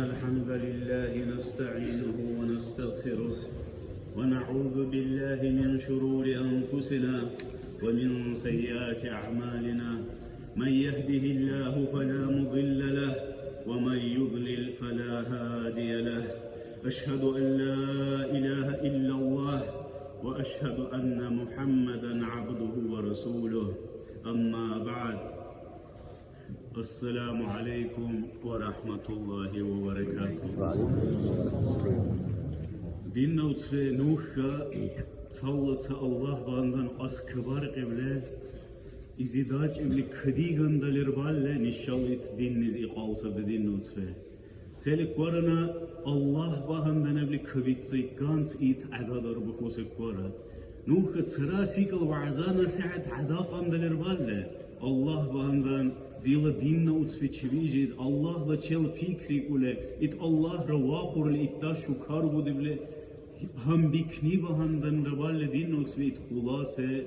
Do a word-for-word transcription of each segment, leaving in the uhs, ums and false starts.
الحمد لله نستعينه ونستغفره، ونعوذ بالله من شرور أنفسنا ومن سيئات أعمالنا. من يهده الله فلا مضل له، ومن يضلل فلا هادي له. أشهد أن لا إله إلا الله، وأشهد أن محمدا عبده ورسوله. أما بعد. Ассаламу алейкум ва рахматуллахи ва баракатух. Динна уцбе, нуха цалла ца Аллагь багьандан аскабаркьибли, изидачибли кадигандалир балли, нишал ит динниз икьалсаби, динна уцбе. Селикварана Аллагь багьанданабли кабиццайкканц ит гӀядат арбухусиквара. Нуха цара секӀал вягӀза-насихӀят гӀядакьандалир балли, Аллагь багьандан дила динна уцби чебижид, Аллагьла чел пикрикӀули, ит Аллагьра вахурли, итда шукар будибли, гьанбикни багьанданра балли динна уцби ит хуласе,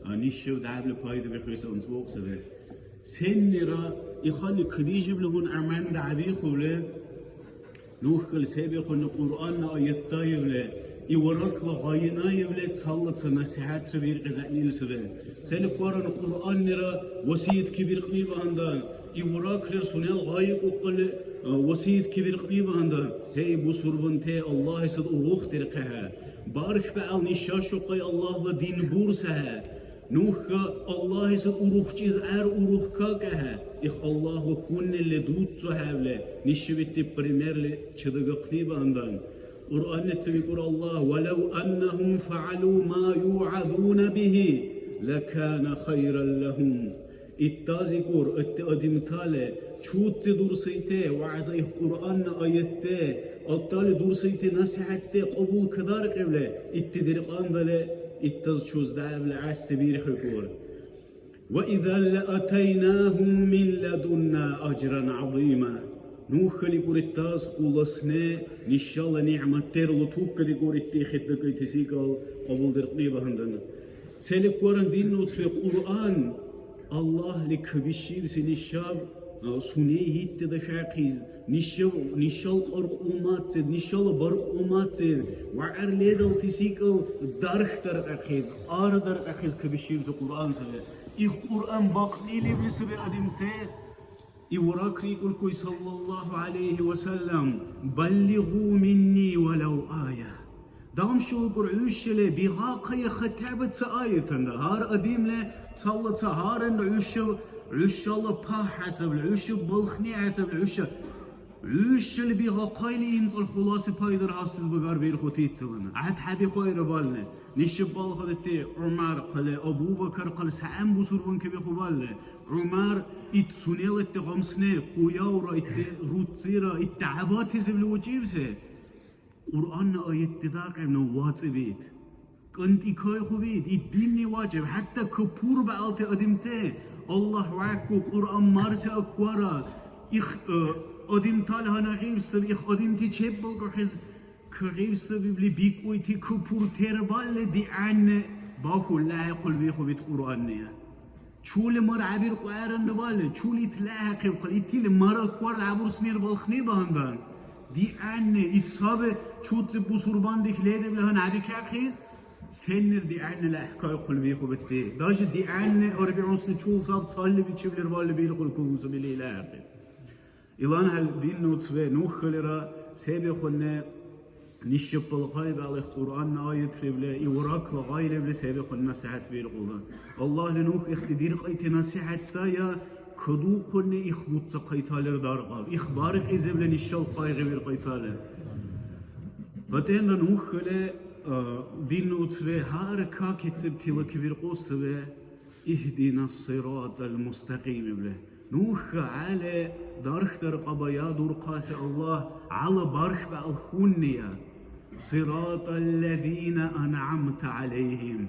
а, нишев дявли пайда бихуси анцӀбукь саби. Сеннира ихъали кадижибли гьун гӀяманра гӀебихъули, нухкал се бихъуни Кьуръанна аяттаевли, и варакла гъайинаевли цалла ца насихӀятра биркьи зягӀнили саби. Селикваран Кьуръаннира васият кибиркьни багьандан, и вараклир сунела гъайикӀухъули, а, васият кибиркьни багьандан, гьей, бусурманти, Аллагьисад урухдирхъехӀе. БархбегӀал нишашухъай Аллагьла дин бурсехӀе. Нуха Аллагьиса урухкӀиз гӀяр урухкакахӀе, их Аллагьла хьуннили дуцухӀевли, нишибитти примерли чедагахъни багьандан. Кьуръанница викӀур Аллагь: «Валав аннахум фаалу ма югӀазуна бихӀи, лакана хайран лахум». ИттазикӀур, итти адамтали чуцци дурсайте, вягӀза их Кьуръанна аятте, аттали дурсайте насихӀятте кьабулкадаркьевли, итти диркьандали иттаз чуз дявли гӀясси бирхӀукӀур. «Ва изан лаатайнахум мин ладунна ажран гӀязима». НухаликӀур иттаз хуласне, нишала нигӀматтерла туккадикӀур итти хӀедакӀайти секӀал кьабулдиркьни багьандан. Селикваран динна уцби Кьуръан Аллагьли кабишибси нишаб, а, суней итти дахъахъес, нишаб, нишал кьаркьуматцеб, нишала баркьуматцеб ва гӀяр ледалти секӀал дархдаркьахъес, арадаркьахъес кабишибси Кьуръан саби. Их Кьуръан бакьни лебли саби адамти. ИбракрикӀулхъуй, саллаллаху гӀялайхи ва саллям: «Баллигъу минни валав ая». Дамшулхъур хӀушали бигӀахъая хатӀаба ца аятанра. Гьар адамли цалла ца гьаранра хӀуша, хӀушала пагь хӀясабли, хӀуша балхни хӀясабли, хӀуша, хӀушали бигӀахъайли имцӀал хуласи пайдара хӀясиб багьар бирхъути иццалана. ГӀяд хӀебихуайра бални. Нешаб балгадати ГӀумар хъали, Абу-Бакар хъали, сягӀян бусурман кабихъубалли, ГӀумар ит сунелати гъамсне, къуявра, итди руцира, ит дягӀбатизивли учибси Кьуръанна аятти дакьиб ну вацӀиб ит. КӀантӀикайхъуб ит, ит динни вакӀиб, хӀятта капур бегӀалти адамти, Аллагь вякку, Кьуръан марси аквара, их, э, адамтала гьанна гӀеб саби, их адамти чеббалкӀухӀез кагъиб сабибли бикӀути капуртер балли дигӀянни бахули хӀекьулбихъуб ит Кьуръанни. Чули мар гӀебиркьу гӀерра балли, чули ит лехӀяхъибхъал, итили мар акварли гӀебурсинира балхни багьандан. ДигӀянни ит саби чуциб бусурман дих ледибли гьанна гӀебикахъес, сеннир дигӀянни лехӀкайхъулбихъуб итди. Даже дигӀянни арбигӀунсни чул саб цалли бичиб лер балли биркьулхъугу сабили лехӀяхъиб. Илан хӀял динна уцбе нухалира се бихъунни нишаб балхъай балих Кьуръанна аятливли, и уракла гъайлибли се бихъунни насихӀят биркьула. Аллагьли нух ихти диркьайти насихӀятта я кадухъунни их буца хъайталира даргъаб, их бархӀизибли нишал къайгъи биркьайтали. БатӀенра нухали, а, динна уцбе гьар как ициб тилакибиркьусиве, «Ихдина сиратал мустакьим» ибли. Нуха гӀяли дархдаркьабая дурхъаси Аллагь, гьала бархбал хьунния. «Сиратал лязина ан'амта гӀяляйхӀим».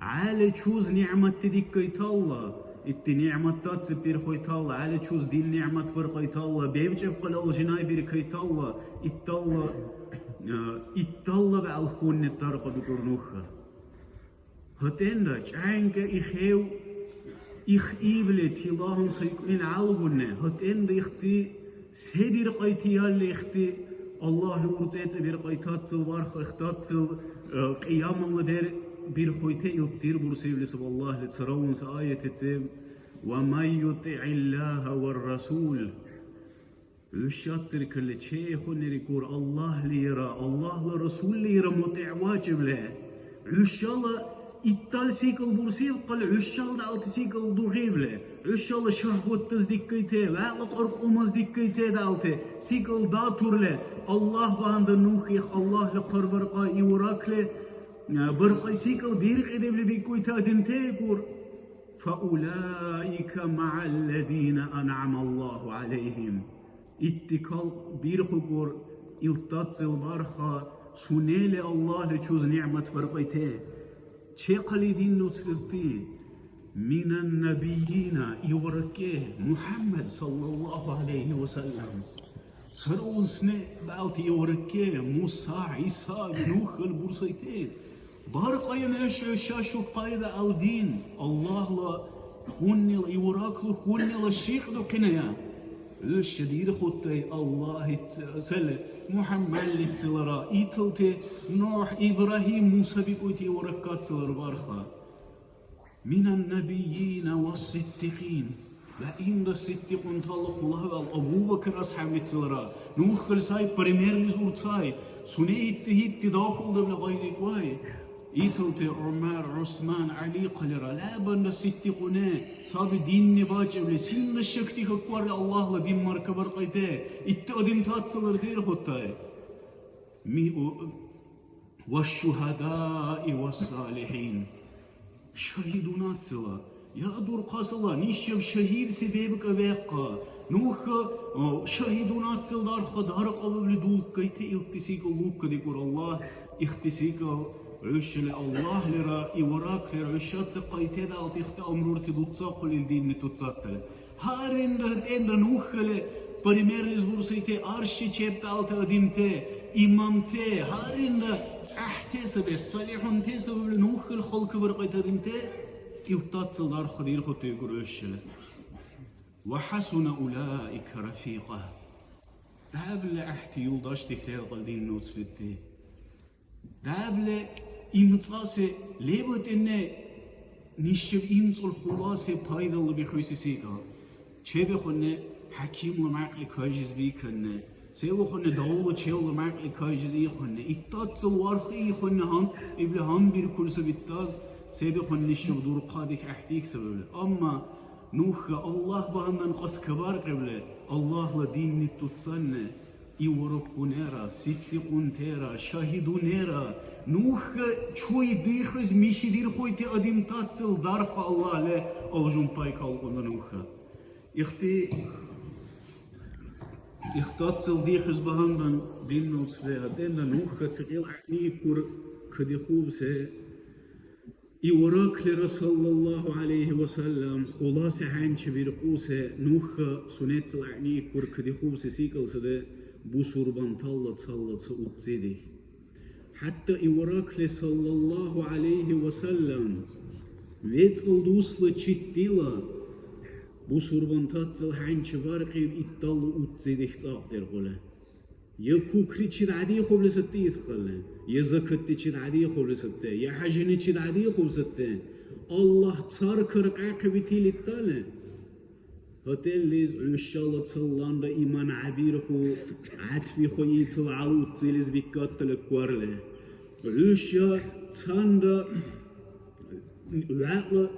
ГӀяли чуз нигӀматти диккайталла, итди нигӀматтаци бирхъайталла, гӀяли чуз дин нигӀмат баркьайталла, бебкӀеб къалал жинай биркайталла, итталла, э, итталла бал хьунни даркьа бикӀур нуха. ГьатӀенра, чӀянкӀа ихев, их ибли тилагьун сайкӀунил гӀялгунни, гьатӀенра ихти Се биркьайти ялли ихти Аллагьли урцӀецӀи биркьайтацил, варх ихтацил, э, кьиямалла дер бирхуйте илдир бурсивли саб Аллагьли цараунси аятициб: «Ва ман ютигӀиллагьа ва расул». ХӀушациркалли чейхъуни рикӀур Аллагьлира, Аллагьла Расуллира мутӀигӀвакӀибли. ХӀушала иттал секӀал бурсивхъал, хӀушала дялти секӀал дугӀибли, хӀушала шагьваттас диккайте, вегӀла кьаркьлумас диккайте дялти секӀал датурли, Аллагь багьандан нух их Аллагьли хъарбаркьа Ивракли, а, баркьай секӀал биркьидевли бикӀуйта адамтейкӀур. فأولئك مع الذين أنعم الله عليهم. Иттикал бирхӀукӀур, илдацил барха сунели Аллагьли чуз нигӀмат баркьайте. Чехъали дин нуцбирти, минан набийина, Ивракке, МухӀяммад саллаллаху гӀялайхи ва саллям. Царулсне балти Ивракке, Муса, ГӀиса, Нухал бурсайте. Баркьая нуша шашу пайда алдин, Аллагьла хуннила, Ивракла хуннила шикьдухъеная. ХӀуша дирхъуттай Аллагьицци-, сел-, МухӀяммадлиццилара, италти Нугь, Ибрагьим, Муса бикӀути Ивраккаццилара барха. Минан набийина ва сиддикьин. Ва инда сиддикьунтала хъулавал Абу-Бакр асхӀябицалра, ну хъали сай примерлис урцай, сунейитти-, итти дахулдавли гъайдикӀвай. Италти ГӀумар, ГӀусман, ГӀяли хъалира, лябанра сиддикьуне, саби динни бакӀибли, синна шакти хакварли Аллагьла дин маркабаркьайте, итти адамтацалар дерхъуттай. Ми у-, ва шугьадаи ва салихӀин. Шагьидунацила, я дурхъасила, нишаб шагьидси бебкӀа вехъа. Нуха, о, шагьидунацил дарха даркьабабли дулккайти илти секӀал лукка дикӀур Аллагь, ихти секӀал хӀушали Аллагьлира, Ивраклира, хӀушацци хъайтедалти ихти амрурти дуцахъули ил динни туцахъали. Гьаринра хӀетӀенра нухали примерлис бурсите, арши чебталти адамти, имамти, гьаринра гӀяхӀти саби, салихӀунти сабабли нухали халкабаркьайти адамти, илдацал дарх дирхъути гурушили. Ва хӀасуна улаика рафикьа. Дявла гӀяхӀти юлдашти хӀеркьа динна уцбетти. Дявла имцӀаси лебутӀинни нишаб имцӀул хуласи пайдалуби хуйси секӀал. Чебихъунни хӀякимла мякьли кажиз биканни, се бихъунни давлачевла мякьли кажиз ихъунни, иттацал варх ихъунни гьан-, ибли гьанбиркур сабиттаз, се бихъунни нишаб дурхъадих гӀяхӀдих сабабли. Амма нуха Аллагь багьандан кьаскабаркьибли, Аллагьла динни туцанни, Ивруккунера, сиддикьунтера, шагьидунера, нуха чуй дихьес мишидирхъуйти адамтацил дарх Аллагьли алжунпай калкьунда нуха. Ихти, ихтацил дихьес багьандан динна уцбе гьатӀенда нуха цикьил гӀягӀнийкур кадихъубси. Ивраклира, саллаллаху гӀялайхи ва саллям, хуласи хӀянчи биркьуси, нуха сунецла гӀягӀнийкур кадихъубси секӀал саби бусурбантала цалла ца уццидих. ХӀятта Ивракли, саллаллаху гӀялайхи ва саллям, вецӀал дусла читтила бусурбантацал хӀянчи баркьиб итталла уццидих цӀакьдиркьули. Я кукричи дядихъубли сатти ит хъалли, я закаттичи дядихъубли сатти, я хӀяжиничи дядихъуб сатти, Аллагь царкар кьяхъибитили иттали. ГьатӀеллис хӀушала цалланра иман гӀябирхъу, гӀятбихъу итил гьалуццилис биккаттала кварли. ХӀуша цанра вегӀла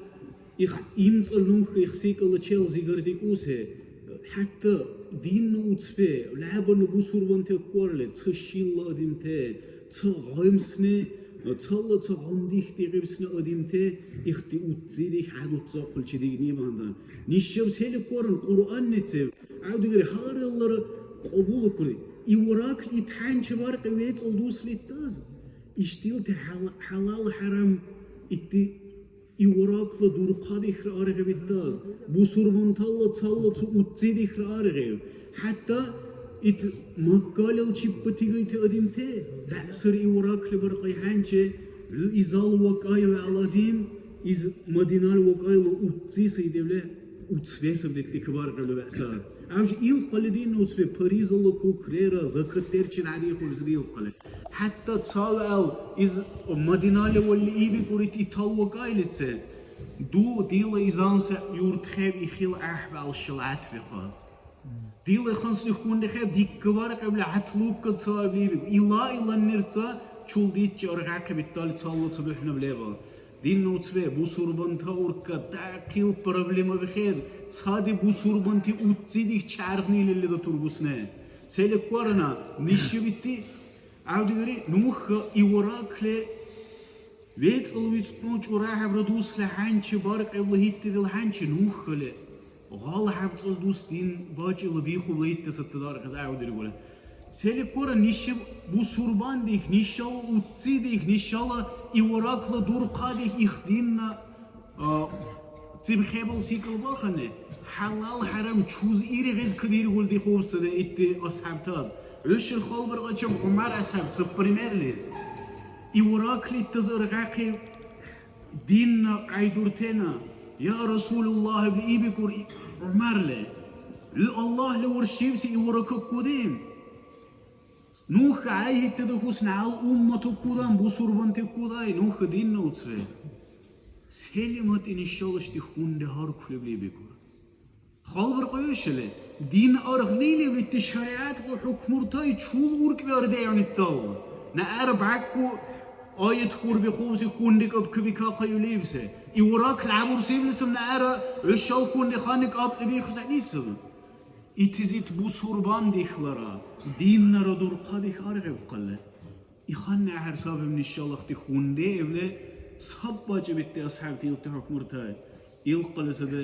их имцӀал нуха их секӀалла чел зигардикӀуси, хӀятта динна уцбе, лябанну бусурванти аккварли, ца шилла адамти, ца гъемсни, цала ца гъамдих дигӀибсни адамти ихти уццидих хӀядуцахъулчи дигни багьандан. Нишаб сели кваран Кьуръанницев, гӀявдигри гьариллара кьабулукули, Ивракли ит хӀянчи баркьи вецӀал дусли иттаз. Ишдилти хӀяла-, хӀялал-хӀярам итди Ивракла дурхъадихра аргъиб иттаз, бусурмантала цалла цу уццидихра аргъиб. ХӀятта ит Маккалил чиппатигайти адамти бегӀсир Ивракли баркьай хӀянчи, изал вакӀай вегӀладин, из Мадинал вакӀайла уцци сай девле. Уцбе сабри лекӀти кабаркьули вегӀсар. ГӀяхӀси ил хъали динна уцбе паризала кукрера, закат дерчил гӀядихъурсири ил хъали. ХӀятта цалал из Мадинали валли ибикӀури итал вакӀайлице. Ду дила изан се юртхӀев ихил гӀяхӀбал шалатвиха. Дила хансли хьунри хӀеб, диккабаркьевли гӀятлукка цаибли биб. Ила-иланнир ца чулдичи аргъахъиб итдали цалла ца духӀнаб леба. Динна уцбе, бусурбанта уркӀа дяхъил проблема бихӀед, цади бусурбанти уццидих чаргънилали датурбусне. Селикварна, нишибитти, гӀявдиури, нуха Ивракли вецӀал вицӀну чӀурахӀебра дусла хӀянчи баркьевла гьитти дила хӀянчи нухали. Гъала хӀябцӀла дус дин бакӀила бихубла итти сатта дарахъес гӀявдиргули. Селиквара нишиб бусурбандих, нишала уццидих, нишала Ивракла дурхъадих их динна, а, цибхӀебал секӀал бахъани, хӀялал-хӀярам чуз иргъес кадиргули дихъубсири итти асхӀябтас. ХӀушил халбаргъачеб ГӀумар асхӀяб ца примерлис. Ивраклитас аргъахъи Динна кьяйдуртена, я Расулуллагь, ибикӀур ГӀумарли, хӀу Аллагьли уршивси Ивракаккуди? Нуха гӀяйхӀитта духусни гьал умматуккудан, бусурбантиккудай, нуха динна уцри. Селиматъи нишалашти хьунри гьаркулебли ибикӀур. Халбаркьуйушили, дин аргънили витти шаригӀятла хӀукмуртай чул уркӀби ардегӀнитал. НагӀяр бякку аят хурбихъуси хьунри кабкабикахъайули ибси. Иврак лябурсивлисив нагӀяра хӀушал хьунри ханни кӀапӀли бихусанисив. Итизит бусурбан дихлара, диннара дурхъадих аргъиб кьалли. Иханни ахӀер сабиб нишала ахъти хьунреевли саб бакӀибитти асхӀябти илти хӀукмуртай. Илкьли саби,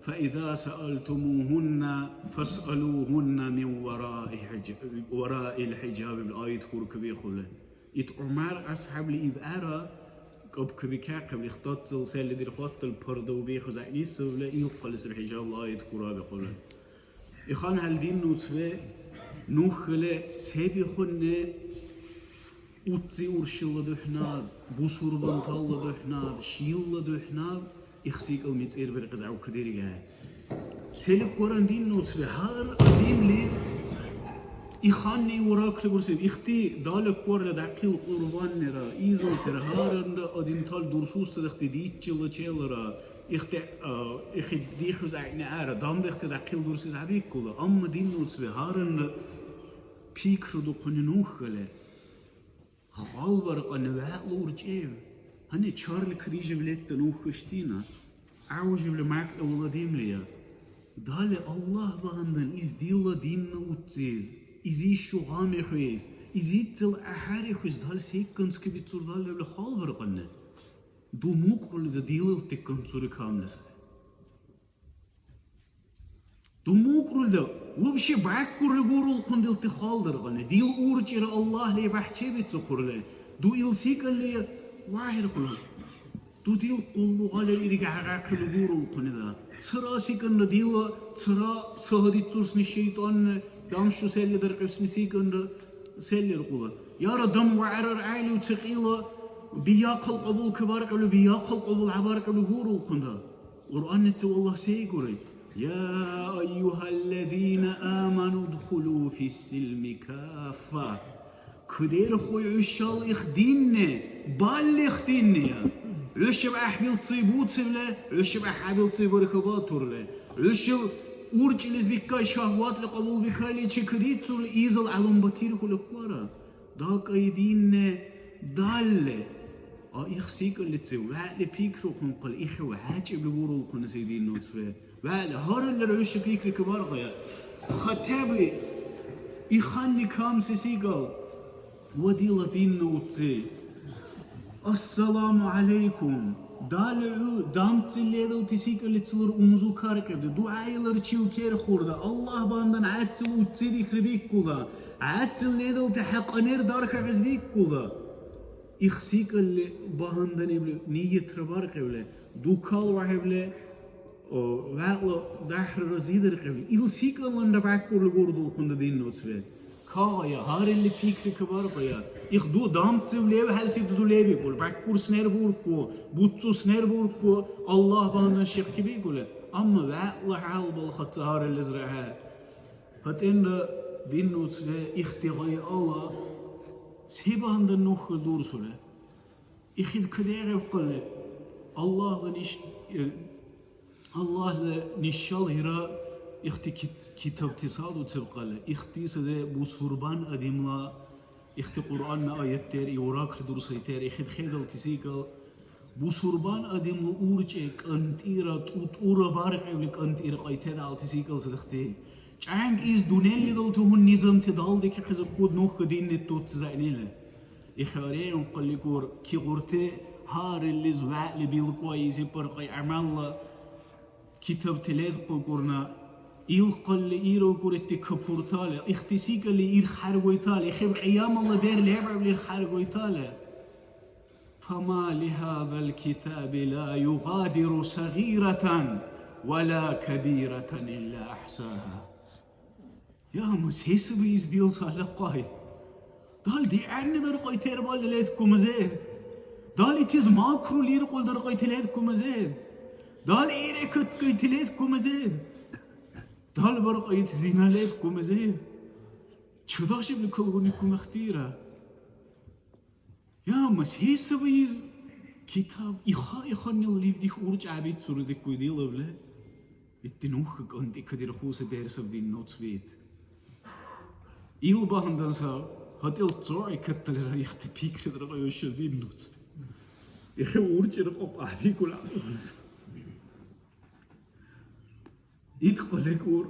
فإذا سألتموهن فاسألوهن من وراء حج-، وراء الحجاب иб аят хуркабихъули. Ит ГӀумар асхӀябли ибгӀяра кабкабикахъиб, ихтаццал селли дирхъуттал пардав бихӀу зягӀнисавли, илкьли саби хӀижабла аят хурабихъули. Ихан гьалдин нуцбе, нухле се бихунни, уцци уршила духӀнаб, бусурбантала духӀнаб, шилла духӀнаб, ихсикӀал мицӀирбиркьес гӀевкадиригай. Селикваран дин нуцбе, гьар адамлис иханни уракли бурсиб. Ихти далакварла дяхъил кьурбаннира, изалтира, гьаранра адамтал дурсусра ихти диччила челра, Ихти, а, ихи дихьу зягӀни гӀяра, дамбехти дяхъил дурсис гьабиккула, амма дин нуцби гьаранра пикру духъуни нухали. Халбаркьани вегӀла уркӀев. Гьанна чарли крижев летта нухуштина. ГӀяуживли мякьла валадимлия. Дали Аллагь багьандан из дила динна уццис, изишу гъамихуис, изиццал ахӀерихуис дали секканцки бицур дали левли халбаркьани. Думукрулида дилалти канцури камли сари. Думукрулида вообще баккурли гурулхъун дилти халдаргъани. Дил уркӀира Аллагьли бяхӀчебицухъурли. Ду ил сикӀалли вагьирхъули. Ду дил къуллугъали иргагӀяхъили гурулхъунида. Цара сикӀанра дила, цара сагадицурсни шайтӀанни, дамшу селли даркьевсни сикӀанра. Селлиркьула. Яра дам вагӀарар гӀяйлив циклла биахъал кьабулкабаркьули, биахъал кьабул гьабаркьули гурулхъунра. Кьуръанници Аллагь се игури? يا أيها الذين آمنوا ادخلوا في السلم كافة. Кадерхуй хӀушал их динни, балли их динния. ХӀушаб гӀяхӀбилци буцибли, хӀушаб гӀяхӀбилци бархабатурли. ХӀушаб уркӀилис биккай шагьватли кьабулбикаличи кадицули, изал гӀялумбатирхьули квара. ДакӀайдинне далли. А их сикӀаллици вегӀли пикрухъунхъал, ихив гӀяжибли бурулхъуна се дин нуцбе. ВегӀли гьариллира хӀуша пикрикабаргъая. Хотя бы иханни камси сикӀал ва дила динна уци. Ассаламу гӀялайкум. Дали хӀу дамцӀи лералти сикӀалицлар умзукаркьида, дугӀаилар чилкерхурда, Аллагь бандан гӀяццил уццидихри биккула, гӀяццил лералти хӀякьанер дархахъес биккула. Их сикӀалли багьандан ибли ниятра баркьевли, дукал вяхӀевли, о, вегӀла дяхӀра разидиркьевли, ил сикӀалланра бяккурли гурдулхъунда дин нуцбе. Кагъая, гьарилли пикрикабаркьая. Их ду дамцив левхӀелси ду лебикӀур, бяккурс нербуркку, буццус нербуркку, Аллагь багьандан шихкибикӀули. Амма вегӀла хӀял балхъа ца гьариллизра хӀед. ГьатӀенра динна уцбе ихти гъай ала, се багьандан нуха дурсули? Ихид кадегӀеб кьалли, Аллагьла ниш-, э, Аллагьла нишал гьира ихти кит-, китабти садуциб кьалли, ихти сазе бусурбан адимла ихти Кьуръанна аяттер, и уракр дурсайтер, ихид хедалти секӀал бусурбан адимла уркӀи кӀантӀира тӀутӀура баркьевли кӀантӀира кьайтедалти секӀал садахъти. ЧӀянкӀ из дунъяли далти гьуни низамти далдикахъес акӀуд нуха динни тӀутӀ зайнили. Ихареен хъаликӀур, кигъурти гьариллис вегӀли билкӀуа изиб баркьай гӀямалла китабти ледкьукӀурна, ил хъалли ирукӀур итди капуртали, ихтисикӀалли ир хӀяргуйтали, хиб кьиямалла бер лебгӀебли ир хӀяргуйтали. فما لهذا الكتاب لا يغادر صغيرة ولا كبيرة إلا أحصاها. Я, ма се саби из дила салахъай? Дал дигӀянни даркьай тербалли ледкумазив? Дал итиз макру лиркьул даркьайти ледкумазив? Дал ирекаткайти ледкумазив? Дал баркьайти зина ледкумазив? Чудашибли калгуникум ихтира. Яма, се саби из китаб? Иха-иханнила лебдих уркӀи гӀебицура дикуй дила бла. Итди нуха кӀантӀи кадирхьуси берсаб дин нуцбит. Ил багьандан ца гьатӀил цӀугӀи катталира ихти пикридра къайушил дин нуц. Ихи уркӀира кьопӀ гӀебикӀули гӀягӀнуса. Ит хъаликӀур,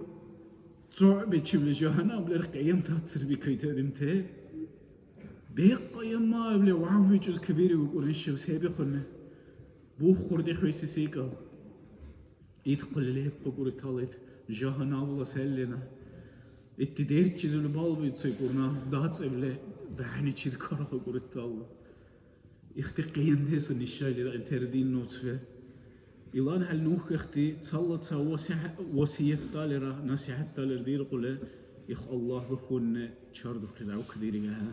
цӀугӀбичибли жагьаннаб лер къиянтацирбикайти адамти. Бекъ къиянмаибли вявбикӀус кабири укӀур ишив се бихъуни? Бухъурти хӀуси секӀал. Ит хъули лебкьукӀур итала ит жагьаннабла селлина. Итди дерчизивли балбуцайкӀурна, дацӀибли бяхӀничил карахъукӀур итала. Ихти къияндеса нишалира интердин нуцве. Илан хӀял нухӀехти цалла ца васихӀ-, васиятталира, насихӀятталира диркьули, их Аллагьла хьунни чардухъес гӀевкадиригахӀе.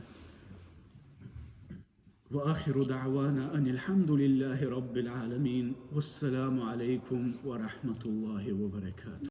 وآخر دعوانا أن الحمد لله رب العالمين. والسلام عليكم ورحمة الله وبركاته.